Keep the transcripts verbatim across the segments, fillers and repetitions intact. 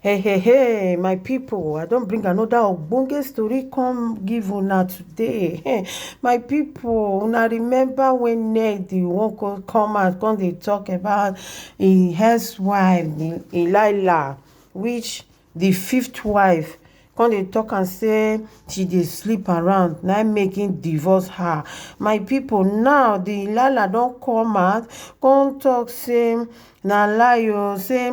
Hey, hey, hey, my people, I don bring another ogbonge story come give una today. My people, una remember when Ned Nwoko come out, come dey talk about him ex-wife, Delilah, which the fifth wife come dey talk and say she dey sleep around, na im make him divorce her. My people, now Delilah don come out, come talk say na lie o, say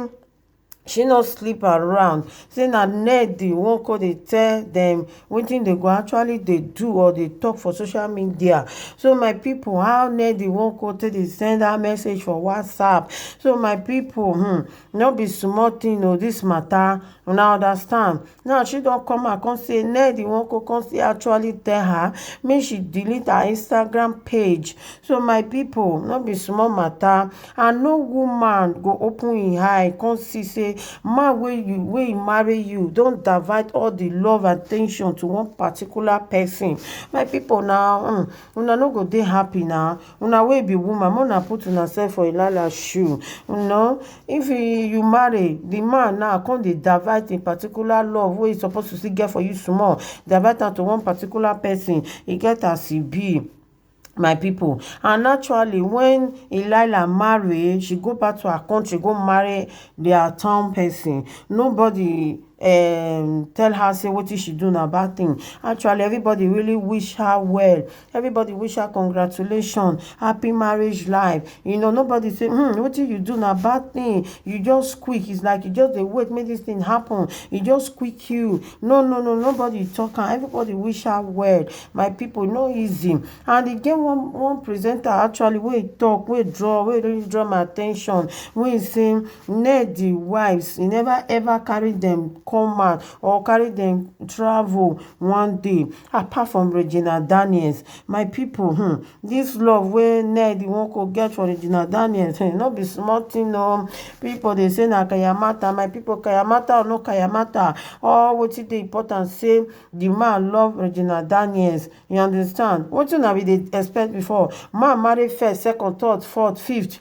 she no sleep around, say na Ned Nwoko dey tell dem wetin dey go actually dey do or dey talk for social media. So my people, how Ned Nwoko take dey send her message for WhatsApp? So my people, hmm, no be small thing o, this matter, una understand? Now she don come out come say Ned Nwoko come still actually tell her make she delete her Instagram page. So my people, no be small matter. And no woman go open im eye come see say man wey you, wey marry you, don divert all the love and attention to one particular person. My people, now, hmm, una no go dey happy now. Una wey be woman, make una put una self for Delilah shoe. You know, if you, you marry, the man now come dey divert a particular love wey he suppose to still get for you small, divert am to one particular person. E get as e be, my people. And actually, when Delilah marry, she go back to her country, go marry their town person. Nobody um, tell her say wetin she do na bad thing. Actually, everybody really wish her well. Everybody wish her congratulations, happy marriage life. You know, nobody say, hmm, wetin you do na bad thing. You just quick. It's like you just dey wait make this thing happen. E just quick you. No, no, no, nobody talk am. Everybody wish her well. My people, no easy. And e get one, one presenter actually wey talk, wey draw, wey really draw my attention, wey say Ned wives, e never ever carry dem come out or carry dem travel one day, apart from Regina Daniels. My people, hmm, this love wey Ned Nwoko get for Regina Daniels, hmm, no be small thing o. People dey say na kayamata. My people, kayamata or no kayamata, all wetin dey important say the man love Regina Daniels. You understand? Wetin una bin dey expect before? Man marry first, second, third, fourth, fifth.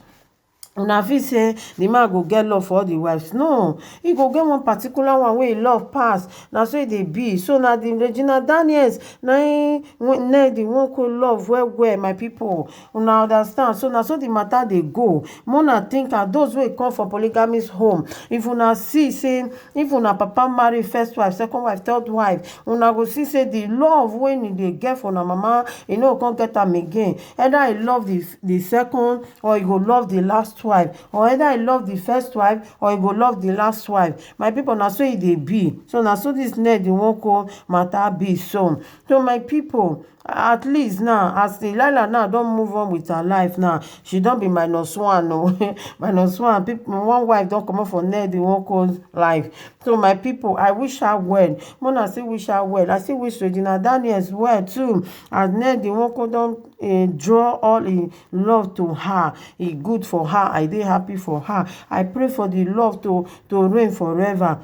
Una feel say the man go get love for all the wives? No, he go get one particular one wey he love pass. Na so e dey be. So na the Regina Daniels na im Ned Nwoko love well well, my people. Una understand? So na so the matter dey go. Make una think am, those wey come for polygamist home, if una see say if una papa marry first wife, second wife, third wife, una go see say the love wey he dey get for una mama, he no go come get am again. Either he love the the second, or he go love the last wife, or either he love the first wife or he go love the last wife. My people, na so e dey be. So na so this Ned Nwoko matter be. So, so my people, at least now, as Delilah now don move on with her life now, she don be minus one o. Minus one. People, one wife don comot for Ned Nwoko's life. So my people, I wish her well. Make una still wish her well. I still wish Regina Daniels well too. As Ned Nwoko don, eh, draw all im love to her, e good for her. I dey happy for her. I pray for the love to, to reign forever.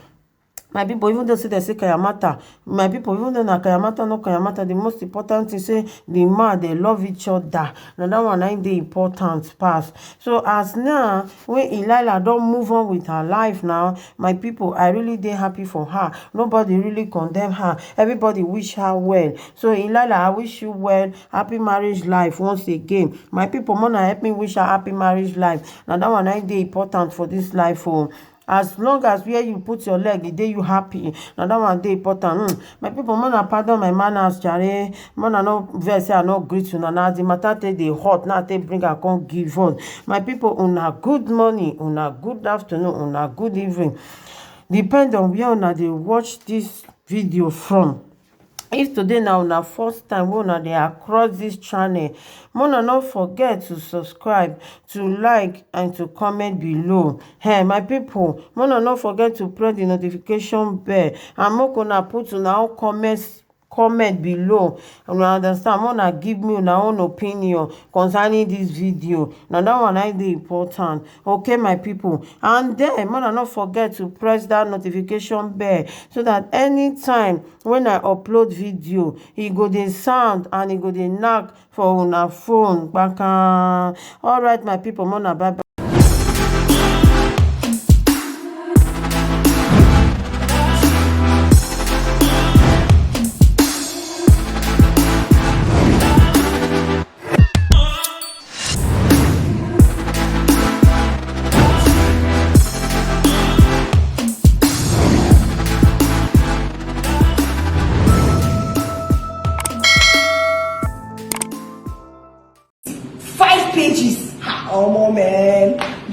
My people, even though say dem say kayamata, my people, even though na kayamata, no kayamata, the most important thing say the man, dem love each other. Na that one na im dey important pass. So as now wey Delilah don move on with her life now, my people, I really dey happy for her. Nobody really condemn her. Everybody wish her well. So Delilah, I wish you well. Happy marriage life once again. My people, make una help me wish her happy marriage life. Na that one na im dey important for this life o. As long as where you put your leg, e dey you happy. Na that one dey important. Hmm. My people, make una pardon my manners, jare. Make una no vex say I no greet una. Na as the matter take dey hot, na I take bring am come give us. My people, una good morning, una good afternoon, una good evening. Depend on where una dey watch this video from. If today na una first time wey una dey across this channel, make una no forget to subscribe, to like and to comment below. Hey, my people, make una no forget to press the notification bell and make una put una own comments, comment below. Una understand? Make una give me una own opinion concerning this video. Na that one na dey important. Okay, my people. And then, make una no forget to press that notification bell so that anytime when I upload video, e go dey sound and e go dey knack for una phone. Kpakan. All right, my people, make una bye bye.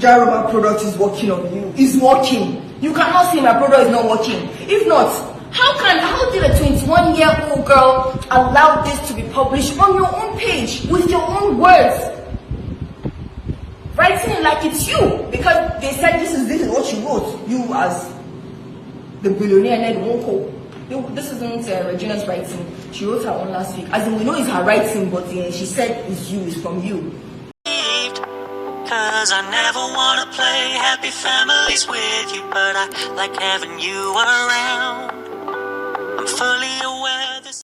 Daroma product is working on you. It's working. You cannot say my product is not working. If not, how can how did a twenty-one year old girl allow this to be published on your own page with your own words? Writing it like it's you, because they said this is this is what you wrote. You as the billionaire Ned Nwoko. You- This isn't uh, Regina's writing. She wrote her own last week. As in, we know it's her writing, but uh, she said it's you, it's from you. Cause I never wanna play happy families with you, but I like having you around. I'm fully